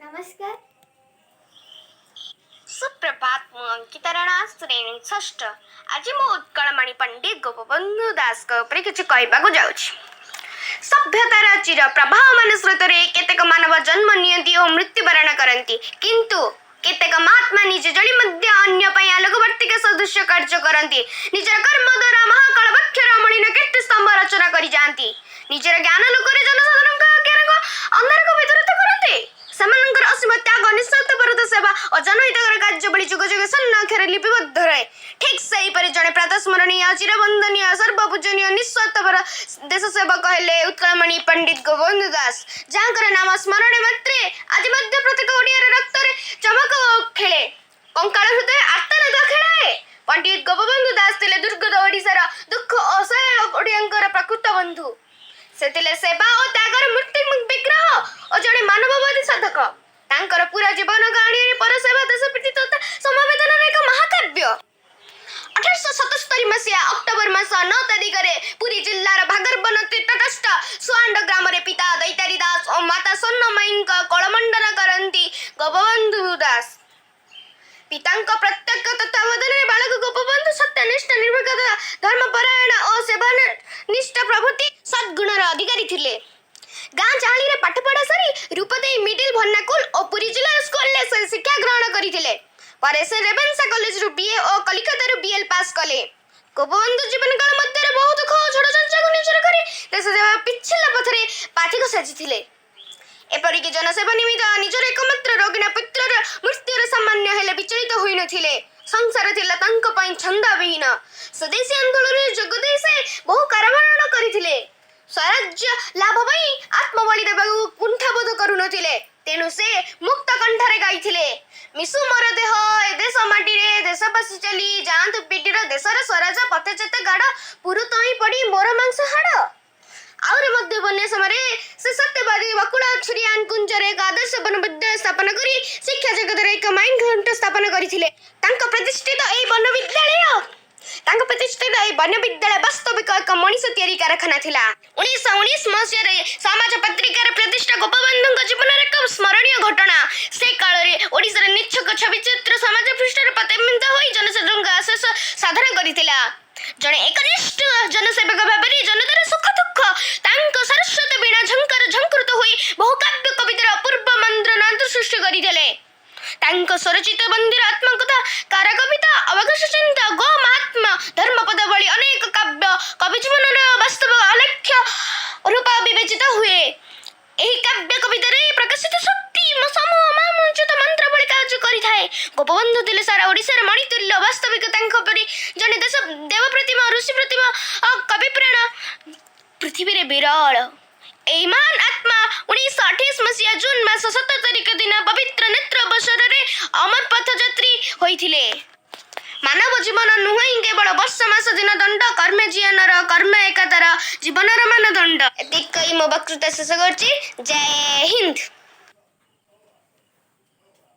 ନମସ୍କାର। ସୁପ୍ରଭାତ। ମୁଁ ଅଙ୍କିତା ରାଣା, ଶ୍ରେଣୀ ଷଷ୍ଠ। ଆଜି ମୁଁ ଉତ୍କଳମଣି ପଣ୍ଡିତ ଗୋପବନ୍ଧୁ ଦାସଙ୍କ ଉପରେ କିଛି କହିବାକୁ ଯାଉଛି। ସଭ୍ୟତାର ଚିର ପ୍ରବାହମାନ ସ୍ରୋତରେ କେତେକ ମାନବ ଜନ୍ମ ନିଅନ୍ତି ଓ ମୃତ୍ୟୁବରଣ କରନ୍ତି, କିନ୍ତୁ କେତେକ ମହାତ୍ମା ନିଜେ ଜଳି ମଧ୍ୟ ଅନ୍ୟ ପାଇଁ ଆଲୋକବର୍ତ୍ତିକା ସଦୃଶ କାର୍ଯ୍ୟ କରନ୍ତି। ନିଜର କର୍ମ ଦ୍ୱାରା ମହାକାଳ ବକ୍ଷର ଅମଳିନ କୀର୍ତ୍ତି ସ୍ତମ୍ଭ ରଚନା କରିଯାଆନ୍ତି। ନିଜର ଜ୍ଞାନ ଲୋକରେ ଜନସାଧାରଣଙ୍କ ଅଜ୍ଞାନକୁ ଅନ୍ଧାରକୁ ବିଦୂରିତ କରନ୍ତି। ସେମାନଙ୍କର ଅସୀମ ତ୍ୟାଗ, ନିଃସ୍ୱାର୍ଥପରତା, ସେବା ଓ ଜନହିତକର କାର୍ଯ୍ୟାବଳୀ ଯୁଗ ଯୁଗ ସ୍ୱର୍ଣ୍ଣ ଅକ୍ଷରେ ଲିପିବଦ୍ଧ ରହେ। ଠିକ୍ ସେହିପରି ଜଣେ ପ୍ରାତଃସ୍ମରଣୀୟ, ଚିରବନ୍ଦନୀୟ, ସର୍ବପୂଜନୀୟ, ନିଃସ୍ୱାର୍ଥପର ଦେଶ ସେବକ ହେଲେ ଉତ୍କଳମଣି ପଣ୍ଡିତ ଗୋପବନ୍ଧୁ ଦାସ, ଯାହାଙ୍କର ନାମ ସ୍ମରଣ ମାତ୍ରେ ଆଜି ମଧ୍ୟ ପ୍ରତ୍ୟେକ ଓଡ଼ିଆର ରକ୍ତରେ ଚମକ ଖେଳେ, କଙ୍କାଳ ହୃଦୟ ଆର୍ତ୍ତନାଦ ଖେଳାଏ। ପଣ୍ଡିତ ଗୋପବନ୍ଧୁ ଦାସ ଥିଲେ ଦୁର୍ଗତ ଓଡ଼ିଶାର ଦୁଃଖ ଅସହାୟ ଓଡ଼ିଆଙ୍କର ପ୍ରକୃତ ବନ୍ଧୁ। ସେ ଥିଲେ ସେବା ଓ ତ୍ୟାଗର ମୂର୍ତ୍ତି ବିଗ୍ରହ ଓ ଜଣେ ମାନବବାଦୀ ସାଧକ। ତାଙ୍କର ପୁରା ଜୀବନ କାହାଣୀରେ ପରସେବା, ଦେଶପ୍ରୀତି ତଥା ସମବେଦନାର ଏକ ମହାକାବ୍ୟ। 1877 ମସିହା ଅକ୍ଟୋବର ମାସ 9 ତାରିଖରେ ପୁରୀ ଜିଲ୍ଲାର ଭାଗର୍ବନ ନଦୀ ତଟସ୍ଥ ସୁଆଣ୍ଡ ଗ୍ରାମରେ ପିତା ଦୈତାରୀ ଦାସ ଓ ମାତା ସ୍ୱର୍ଣ୍ଣମୟୀଙ୍କ କୋଳମଣ୍ଡନ କରନ୍ତି ଗୋପବନ୍ଧୁ ଦାସ। ପିତାଙ୍କ ପ୍ରତ୍ୟକ୍ଷ ତତ୍ତ୍ୱାବଧାନରେ ବାଳକ ଗୋପବନ୍ଧୁ ସତ୍ୟନିଷ୍ଠ, ନିର୍ଭୀକତା, ଧର୍ମପରାୟଣ ଓ ସେବାନିଷ୍ଠ ପ୍ରଭୃତି ସଦ୍ଗୁଣର ଅଧିକାରୀ ଥିଲେ। ଗାଁ ଚାହାଳିରେ ପାଠ ପଢ଼ା ସାରି ରୂପଦେଇ ମିଡିଲ ଭର୍ଣ୍ଣାକୁଲ ଓ ପୁରୀ ଜିଲ୍ଲାର ସ୍କୁଲରେ ସେ ଶିକ୍ଷା ଗ୍ରହଣ କରିଥିଲେ। ପରେ ସେ ରେଭେନ୍ସା କଲେଜରୁ ବିଏ ଓ କଲିକତାରୁ ବିଏଲ୍ ପାସ୍ କଲେ। ଗୋପବନ୍ଧୁ ଜୀବନକାଳ ମଧ୍ୟରେ ବହୁ ଦୁଃଖ ଓ ଝଡ଼ ଚର୍ଚ୍ଚାକୁ ନିଜର କରି ଦେଶ ସେବା ପିଚ୍ଛିଳ ପଥରେ ପାଥିକ ସାଜିଥିଲେ। ଏପରିକି ଜନସେବା ନିମିତ୍ତ ନିଜର ଏକମାତ୍ର ରୋଗିଣା ପୁତ୍ରର ମୃତ୍ୟୁର ସାମାନ୍ୟ ହେଲେ ବିଚଳିତ ହୋଇନଥିଲେ। ସଂସାର ଥିଲା ତାଙ୍କ ପାଇଁ ଛନ୍ଦାବିହୀନ। ସ୍ୱଦେଶୀ ଆନ୍ଦୋଳନରେ ଯୋଗ ଦେଇ ସେ ବହୁ କାରାବରଣ କରିଥିଲେ। ସ୍ୱରାଜ୍ୟ ଲାଭ ପାଇଁ ଆତ୍ମବଳି ଦେବାକୁ କୁଣ୍ଠାବୋଧ କରୁନଥିଲେ। ତେଣୁ ସେ ମୁକ୍ତ କଣ୍ଠରେ ଗାଇଥିଲେ, "ମିଶୁ ମୋର ଦେହ ଏ ଦେଶ ମାଟିରେ, ଦେଶବାସୀ ଚାଲି ଯାଆନ୍ତୁ ପିଠିର, ଦେଶର ସ୍ୱରାଜ ପଥେ ଯେତେ ଗାଡ଼, ପୁରୁ ତହିଁ ପଡ଼ି ମୋର ମାଂସ ହାଡ଼।" ଆହୁରି ମଧ୍ୟ ବନ୍ୟା ସମୟରେ ସେ ସତ୍ୟବାଦୀ ବକୁଳ ଛୁରିଆନ କୁଞ୍ଜରେ ଏକ ଆଦର୍ଶ ବନବିଦ୍ୟାଳୟ ସ୍ଥାପନ କରି ଶିକ୍ଷା ଜଗତରେ ଏକ ମାଇଲଖୁଣ୍ଟ ସ୍ଥାପନ କରିଥିଲେ। ତାଙ୍କ ପ୍ରତିଷ୍ଠିତ ଏହି ବନବିଦ୍ୟାଳୟ ବାସ୍ତବିକ ଏକ ମଣିଷ ତିଆରି କାରଖାନା ଥିଲା। 1919 ମସିହାରେ ସମାଜ ପତ୍ରିକାର ପ୍ରତିଷ୍ଠା ଗୋପବନ୍ଧୁଙ୍କ ଜୀବନର ଏକ ସ୍ମରଣୀୟ ଘଟଣା। ସେ କାଳରେ ଓଡ଼ିଶାର ନିଚ୍ଛକ ଛବିଚିତ୍ର ସମାଜ ପୃଷ୍ଠରେ ପ୍ରତିବିମ୍ବିତ ହୋଇ ଜନସାଧାରଣଙ୍କ ଆଶୟ ସାଧନ କରିଥିଲା। ଜଣେ ଏକନିଷ୍ଠ ଜନସେବକ ଭାବରେ ଜନତାର ସୁଖ ଦୁଃଖ ତାଙ୍କ ସରସ୍ୱତ ବୀଣା ଝଙ୍କାର ଝଙ୍କୃତ ହୋଇ ବହୁ କାବ୍ୟ କବିତାର ଅପୂର୍ବ ମନ୍ଦ୍ରନାଦ ସୃଷ୍ଟି କରିଥିଲେ। ତାଙ୍କ ସ୍ୱରଚିତ ମନ୍ଦିର ଆତ୍ମକଥା, କାର କବିତା, ଅବକାଶ ଚିନ୍ତା, ଗୋ ମହାତ୍ମ୍ୟ, ଧର୍ମପଦ ଭଳି ଅନେକ କାବ୍ୟ କବି ଜୀବନର ବାସ୍ତବ ଆଲେଖ୍ୟ ରୂପ ବିବେଚିତ ହୁଏ। ଏହି କାବ୍ୟ କବିତାରେ ପ୍ରକାଶିତ ଶକ୍ତି ସମୂହ ମହାମୁଚିତ ମନ୍ତ୍ର ଭଳି କାର୍ଯ୍ୟ କରିଥାଏ। ଗୋପବନ୍ଧୁ ଥିଲେ ସାରା ଓଡ଼ିଶାର ମଣିତୁଲ୍ୟ। ବାସ୍ତବିକ ତାଙ୍କ ପରି ଜଣେ ଦେଶ ଦେବ ପ୍ରତିମା, ଋଷି ପ୍ରତିମା, କବି ପ୍ରାଣ ପୃଥିବୀରେ ବିରଳ। ଏହି ମହାନ ଆତ୍ମା 1928 ମସିହା ଜୁନ ମାସ 17 ତାରିଖ ଦିନ ପବିତ୍ର ନେତ୍ର ଅବସରରେ ଅମର ପଥଯାତ୍ରୀ ହୋଇଥିଲେ। ମାନବ ଜୀବନ ନୁହେଁ କେବଳ ବର୍ଷ ମାସ ଦିନ ଦଣ୍ଡ, କର୍ମେ ଜୀବନର କର୍ମ ଏକା ତାର ଜୀବନର ମାନଦଣ୍ଡ। ଏତିକି କହି ମୋ ବକ୍ତୃତା ଶେଷ କରୁଛି। ଜୟ ହିନ୍ଦ।